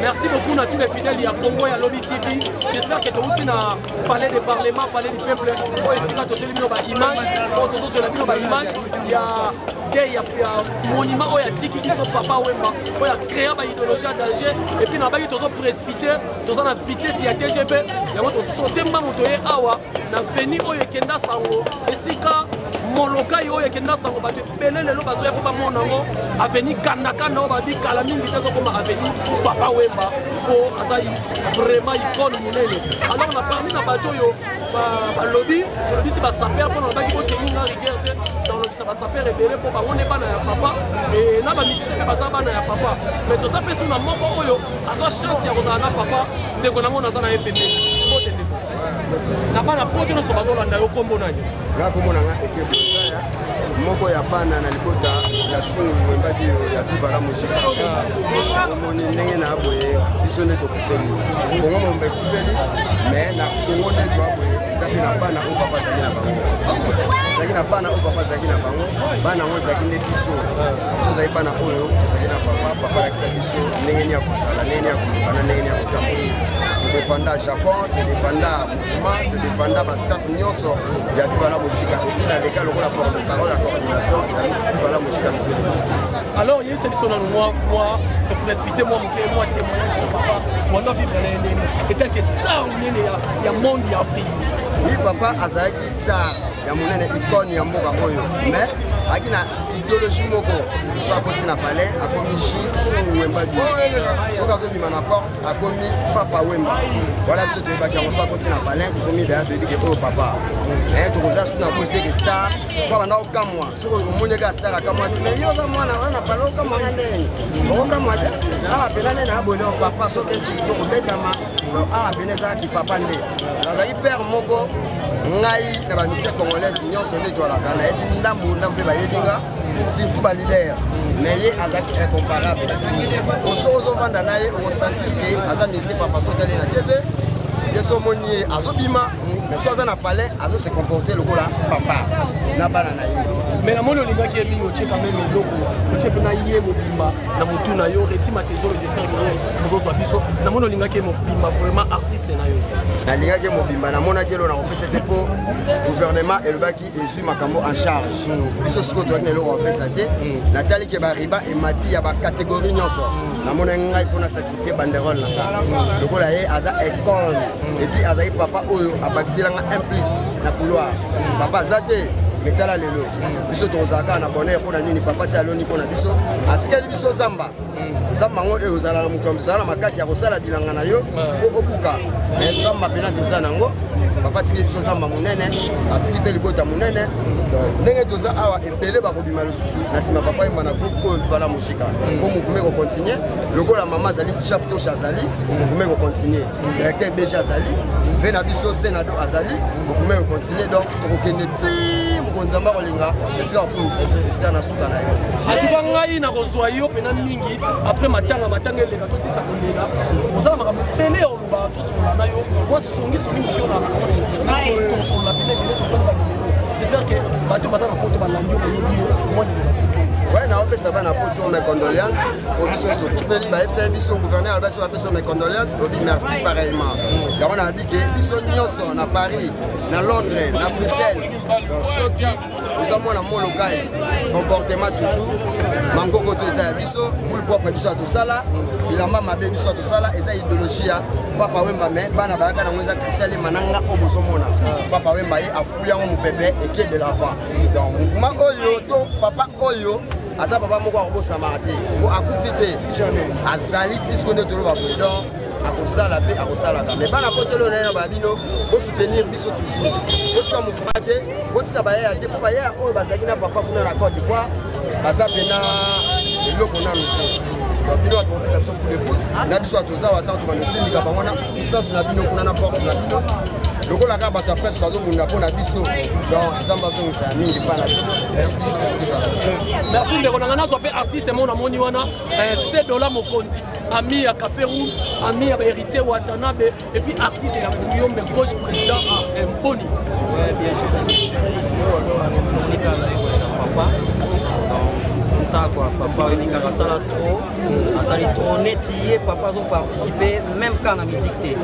Merci beaucoup à tous les fidèles ya Congo ya Lobby TV. J'espère que tu na palais de parlement, palais du peuple, oyo esika tozeli bino ba image, oyo tozozela bino ba image ya dei ya monument oyo atiki biso Papa Wemba, oyo a créa ba idéologie ya danger et puis na baki tozo précipiter, toza na vitesse ya TGV, yango tosote mbangu toye awa na veni oyo ekenda sango esika molokai oyo ekenda sango bato ebele lelo bazoya mpo bamona yango aveni kandakanda oyo babi kala mingi te ezokoma aveni papa wemba mpo aza vraiment icone monene alors na parmi na bato oyo balobi tolobisi basaper mpo na lobaki boteni nga rigueur te nalobisa basaper ebele mpo bango nde bana ya papa e na bamusicien mpe baza bana ya papa mais toza mpe su na moko oyo azwa chance ya kozala na papa ndeko nango naza na ye pembeni mbote ndeko na bana poto nyonso bazolanda yo nkombo nani nga nkombo na nga eke bosaya moko ya bana na libota ya shungu wemba dio ya viva la musica omoni ndenge na boye biso nde tokufeli kongo momba ekufeli me na kongo nde toa boye eza mpe na bana oyo papa azalaki na bango ezalaki na bana oyo papa azalaki na bango bana yango ezalaki nde biso biso ozali bana oyo tozalaki na papa papa alakisa biso ndenge nini ya kozala ndenge nini ya koloba na ndenge nini ya kotambola todefanda japon todefanda mouvement todefanda bastaff nyonso ya viva la mojika epuis naleka lokola porte parole ya coordination ya viva la mojika. Alors yebisa biso nanu mwa mwa toprécipité mwa moke mwa témoignage na papa wana vivre na ye ndenge etant que star monene ya monde ya Afrique. Oui, papa azalaki star ya monene, icône ya mboka oyo, mais azalaki na idéologie moko. So akoti na palais akomi Jules Wemba bis, soki azobima na porte akomi Papa Wemba. Wana biso toyebaki yango. So akoti na palais tokomi daya, toyebi ke oyo papa tokoza su na bole te ke star po abanda kokamwa. Soki omoni eka star akamwa te, mais yo oza mwana wana pale okamwanga ndenge okokamwa te. Awa mpena nde na boye papa soki nciki tokobetama. Donc awa pene ezalaki papa nde nazalaki père moko. Ngai na bamusicien congolaise nyonso nde toalaka nayebi ndambu ndambu mpe bayebi nga, surtout baleader, mais ye azalaki incomparable. Oso ozovanda na ye okosentir ke aza musicien papa. So otali na TV ye, so omoni ye azobima, mais so aza na palais azose comporter lokola papa na bana na ye. Mais namoni olingaki ye mingi, otie quand même eloko, otie mpe na ye mobimba na motu na yo Reti Matezolo. J'espère que ozozwa biso. Namoni olingaki ye mobimba, vraiment artiste na yo. Nalingaki ye mobimba, namonaki elo na kopesa te mpo gouvernement elobaki ezwi makambo en charge. Biso sikoyo tozalaki na eloko kopesa te. Natali ke bariba emati ya bacatégorie nyonso. Namonaki ngai mpo na sacrifie banderole na nga lokola ye aza icône et puis azali papa oyo abakiselanga un plus na couloir. Papa aza te, mais tala lelo biso tokozala kaka na bonheur. Mpo na nini? Papa si aloni mpo na biso, atikeli biso zamba. Zamba yango oyo ozala na moto ozala na makasi ya kosala bilanga na yo po obuka, mais zamba mpena toza nango. Papa atiki biso zamba monene, atiki mpe libota monene. Donc ndenge toza awa ebele bakobima lisusu na nsima papa Wemba na groupe oyo Viva la Musica po mouvement ekocontinue. Lokola mama azali, chef Tosha azali, mouvement ekocontinue. Directeur BG azali, ve na biso Senado azali, mouvement ekocontinue. Donc tokokende ti mokonzi Nzambe akolinga esika akumisa biso esika na suka na ye. Atuka ngai nakozwa yo mpena mingi après matanga, matanga eleka, tosisa kolela, ozala makambo ebele ya oloba, tosolola na yo mwa songisongi moke oyo na internet, tosolola pene ebele, tozwani banimero. Bato baza na poto balandi yo, bayebi yo, mwa liloba soki. Ouais, naopesa bana poto mes condoléances po biso nyonso tokufeli. Bayebisaki biso, gouverneur alobaki so bapesa mes condoléances, obi merci pareillement. Yango nayebi ke biso nyonso na Paris, na Londres, na Bruxelles. Donc soki oza mwana Molokai, comportement toujours mangoko to eza ya biso, boule propre biso ya tosala, bilamba mabe biso ya tosala. Eza idéologie ya Papa Wemba, mais bana bayaka nango eza Christian Lema na nga oyo bozomona. Papa Wemba ye afuli yango, mopepe eke de l'avant. Donc mouvement oyo to papa oyo aza papa moko akobosamaka te, po akufi te, azali ti siko nde toloba boye. Donc akosala mpe akosalaka, mais bana potelo na ye na babino, bosoutenir biso toujours, botika mouvement te, botika bayaya te, mpo bayaya oyo bazalaki na papa kuna na Côte d'Ivoire baza mpena eloko nanu te. Donc bino bato bopesa biso coup de pouce na biso bato toza wata, tobanda otindika bango na puissance na bino kuna, na force na bino, lokola kaka bato ya presse bazobunda mpo na biso. Donc Nzambe azongisa ya mingi mpa na bino, biso mpe tozala. Merci ndeko na ngai. Nazwa mpe artiste mo namoni wana, C Dola Mokonzi, ami ya Café Room, ami ya Bahéritier Watanabe, et puis artiste ya Buyombe gauche, président Mboni. Ouais, bien sûr. Papa. Donc, c'est ça quoi. Papa, il dit asala trop, asali trop neti ye papa azo participer même quand na musique te.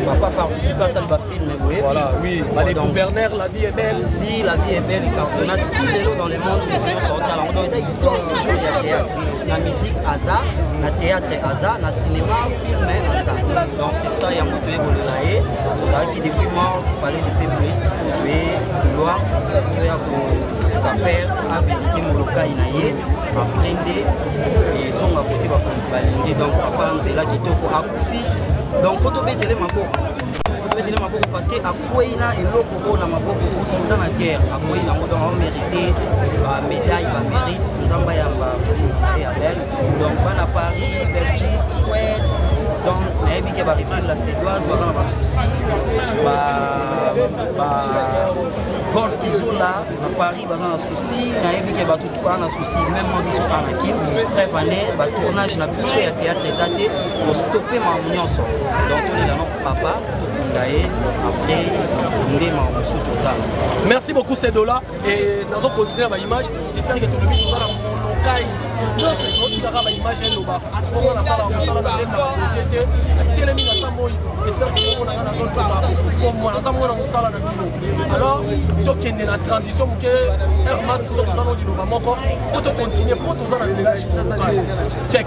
Papa participe, asali ba film boye. Voilà, oui. Bah, les gouverneurs, La vie est belle. Si La vie est belle cartonna ti lelo dans le monde, nyonso otala yango. Donc eza idole toujours ya théâtre. Na musique aza, na théâtre aza, na cinéma, film aza. Donc c'est ça, yango toye kolela ye. Tozalaki depuis mort, palais du peuple, sikoyo toye couloir, toya kotika père avisite Molokai na ye, après nde ezonga kote bakonzi balingi. Donc papa nzela kitoko, akufi, donc faut tobetele maboko, tobetele maboko, parce que akwei na eloko oyo na maboko, osoda na guerre akwei nango. Donc amérité bamédaille, bamérite, Nzambe ayamba ye à l'aise. Donc bana Paris, Belgique, Suède, donc nayebi ke barépublique la suédoise baza na basusi, ba golf Kizola na Paris baza na souci. Nayebi ke bato tu baza na souci, même mwa biso awa na Kin. Preuve ane batournage na biso ya théâtre eza te, kostope makambo nyonso. Donc tolela no papa, tokunda ye, après nde makambo mosusu totala. Merci beaucoup Sedola, et nazo continuer na baimage. J'espère que tolobi tozala Molokai, otikaka baimage eloba mpongo nasala mosala na ndenge na te, natelemi na sa moi. J'espère que bongo nanga nazoloba komwa, naza mwana mosala na bino. Alors tokende na transition moke, air max, so toza no liloba moko po tocontinue, po toza na village Molokai. Check.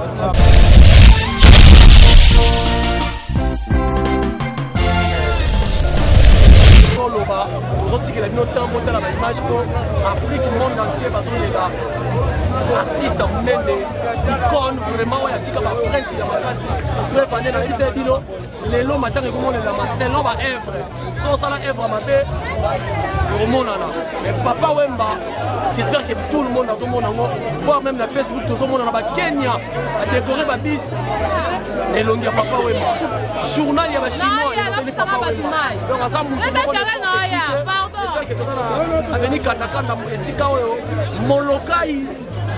Toloba, tozotikela bino ntango botala baimage, mpo Afrique, monde entier bazolela artiste monene, icône vraiment, oyo atika baempreinte ya makasi. Preuve ane nayebisa bino, lelo matanga ekomonelama selon baœuvre. So osala œuvre mabe, ekomonana. Mais Papa Wemba, j'espère que tout le monde azomona yango, voire même na Facebook tozomona na Bakenya badécoré babis na elongi ya Papa Wemba. Journal ya Bachinois elobeli Papa Wemba. Donc aza mutu. J'espère que toza na avenue Kandakanda, esika oyo Molokai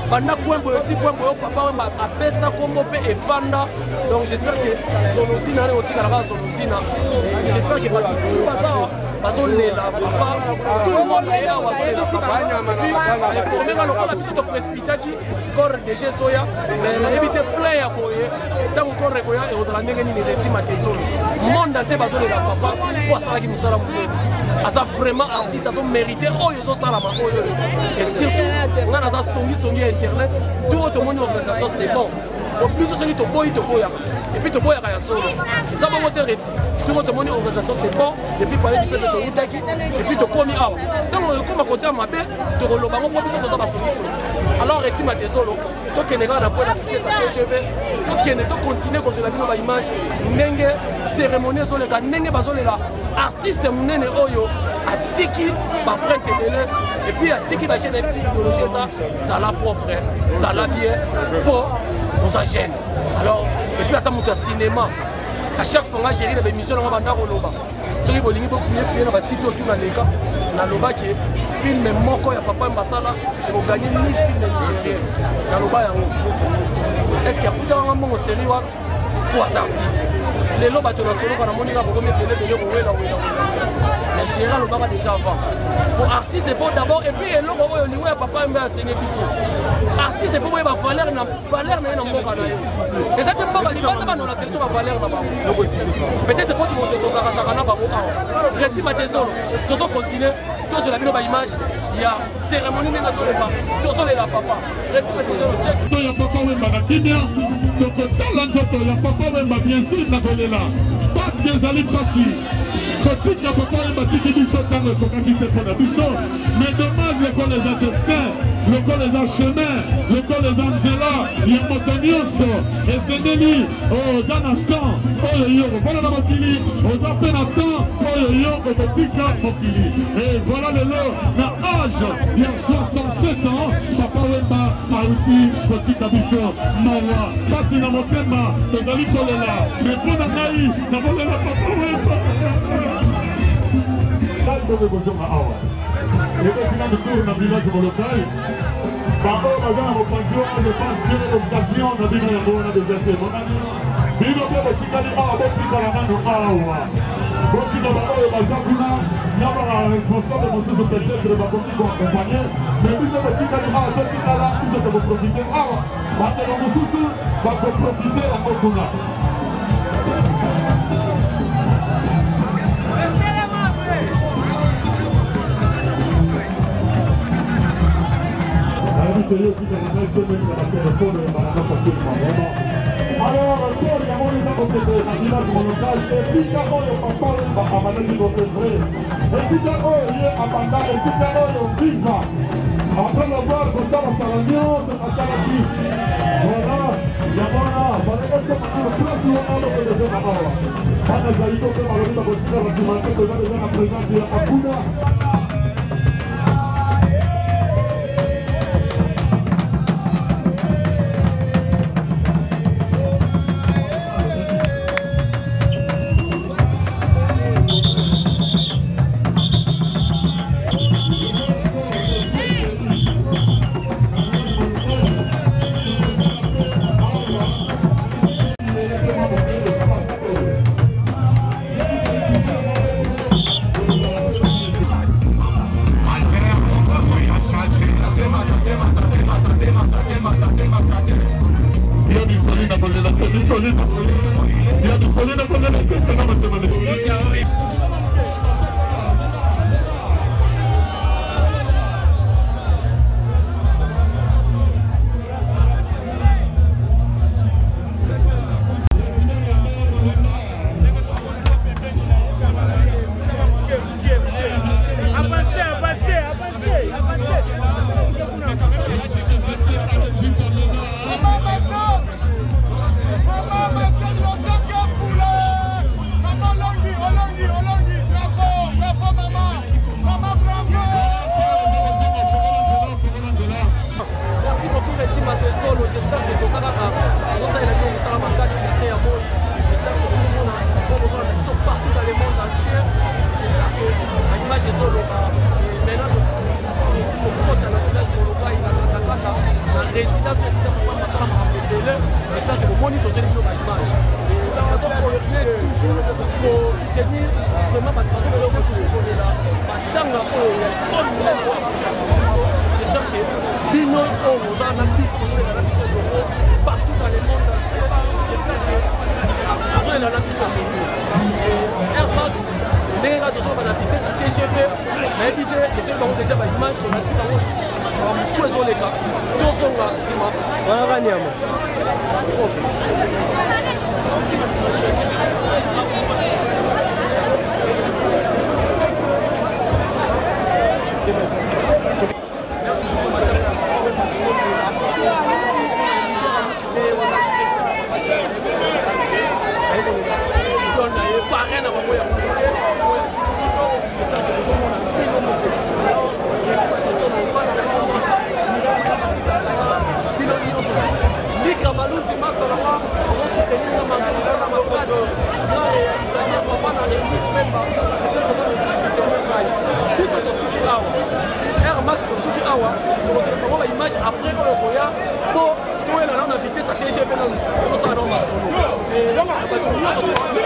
banda kwembo oyo ti kwembo oyo Papa Wemba apesa kombo mpe evanda. Donc j'espère que Zolozina wana otikala kaka Zolozina. J'espère que bato baza bazolela papa, tout le monde aye awa azolela papa. Puis informe nga lokola biso toprécipitaki corps DG soya, mais nayebi te plein ya boye, ntango corps ekoya ekozala ndenge nini. Retima te solo, monde entier bazolela papa po asalaki mosala monene. Aza vraiment artiste, azomérite oyo ezosalama oyo. Et surtout nga naza songisongi ya internet tout oyo tomoni organisation, c'est bon. Biso soki toboyi, toboyaka, et puis toboyaka ya solo, eza bongo te. Reti tout oyo tomoni organisation, c'est bon. Depuis palais du peuple toutaki, et puis tokomi awa. Ntango ekóma kota mabe, tokoloba ngo, mpo biso toza basongisongi. Alors Retima te solo, tokende kaka na point na vitesse ya TGV, tokende, tocontinue kozwela bino baimage ndenge cérémonie ezoleka, ndenge bazolela artiste monene oyo atiki baempreinte ebele, et puis atiki bachaîne na biso. Idéologie eza zala propre, zala bien, mpo oza jeune. Alors et puis aza moto ya cinéma. À chaque fois nga géri na baémission nanga banda koloba, soki bolingi bofuye fuye na basite oyo tuna leka, nalobaki film moko ya Papa Mbasala ekoganye 1000 film nigérien. Naloba yango, est ce que afutakanga mbongo série wana? Po aza artiste. Lelo bato na soloka namoni kaka bokomi ebele ebele kowela wela wela. Mais Gérard alobaka déjà avant. Pour artiste, il faut d'abord et puis eloko oyo liwa ya papa mbe enseigné biso. Artiste, il faut boyeba valeur na valeur na ye na mboka na ye. Eza te mboka libanda bana na selection ba valeur na bango. Peut-être po moto tozakazaka na bango awa. Reti Matezolo, tozo continuer, tozela bino ba image ya cérémonie ndenge azoleka, tozolela papa. Reti Matezolo check. To ya papa Wemba na kimia, tokotala nzoto ya papa Wemba bien sûr na kolela parce que ezali mpasi kotika papa Wemba atiki biso ntango ekokaki te mpo na biso. Mais dommage lokola eza destin, lokola eza chemin, lokola eza nzela ya moto nyonso, esengeli oza na temps oyo yo okovanda na mokili, oza mpe na temps oyo yo okotika mokili. Et voilà lelo na âge ya 67 ans, papa Wemba auti kotika biso. Mawa, pasi na motema, tozali kolela, mais mpo na ngai nakolela papa Wemba. Ntango kozonga awa ebeti nanu tour na village Molokai, baoyo baza na mopanzi wana, je pense que occasion na bino yango wana deja se emonani. Bino mpe botikali awa, botikala nanu awa, botika baoyo baza kuna na ba responsable mosusu peut-être bakoki koaccompagne, mais biso botikali awa, totikala biso tokoprofite awa, bandeko mosusu bakoprofite yango kuna. Alors, Paul yango eza kokende na village Molokai, esika oyo papa Wemba abandaki kofevre, esika oyo ye abanda, esika oyo viva après avoir kosalasala nyonso asalaki. Voilà, yango wana balekaki na place wana, lokende eza na awa bana ezali to mpe balobi bakotikala nsima te, toza deja na présence ya akuna. Merci beaucoup Reti Matezolo, j'espère que toza kaka tozosalela bino mosala makasi na se ya moi. J'espère que bozomona po bozolanda biso partout dans le monde entier. J'espère que baimage ezoloba. Et maintenant tokota na village Molokai na Katakata na résidence esika papa basala makambo ebele. J'espère que bomoni tozeli bino baimage. Bazocontinue toujours kosoutenir vraiment bato, bazokontinue toujours kolela matanga oyo ya contre oyo akati biso. J'espère que bino oyo boza na biso bozolela na biso elongo partout dans le monde entier. J'espère que bozolela na biso elongo. Air Max ndenge kaka tozoloba na vitesse ya TGV, nayebi te, tozoli bango déjà baimage, tolakisi bango motu ezoleka, tozonga nsima wana kanyama. Merci, je parrain na bango ya oyo atiki biso, esaki bozomona bino moko bino nyonso. Mika Maluti Masalanga ozosoutenir nga manga mosala makasi, grand réalisateur papa na Elis Pemba, esaki ozosoutenir ngai. Biso tosuki awa, Air Max tosuki awa, tokozela bango baimage après oyo koya po Toyela nano na vitesse ya TGV nano tosala nano masolo. Bato nyonso tokutana.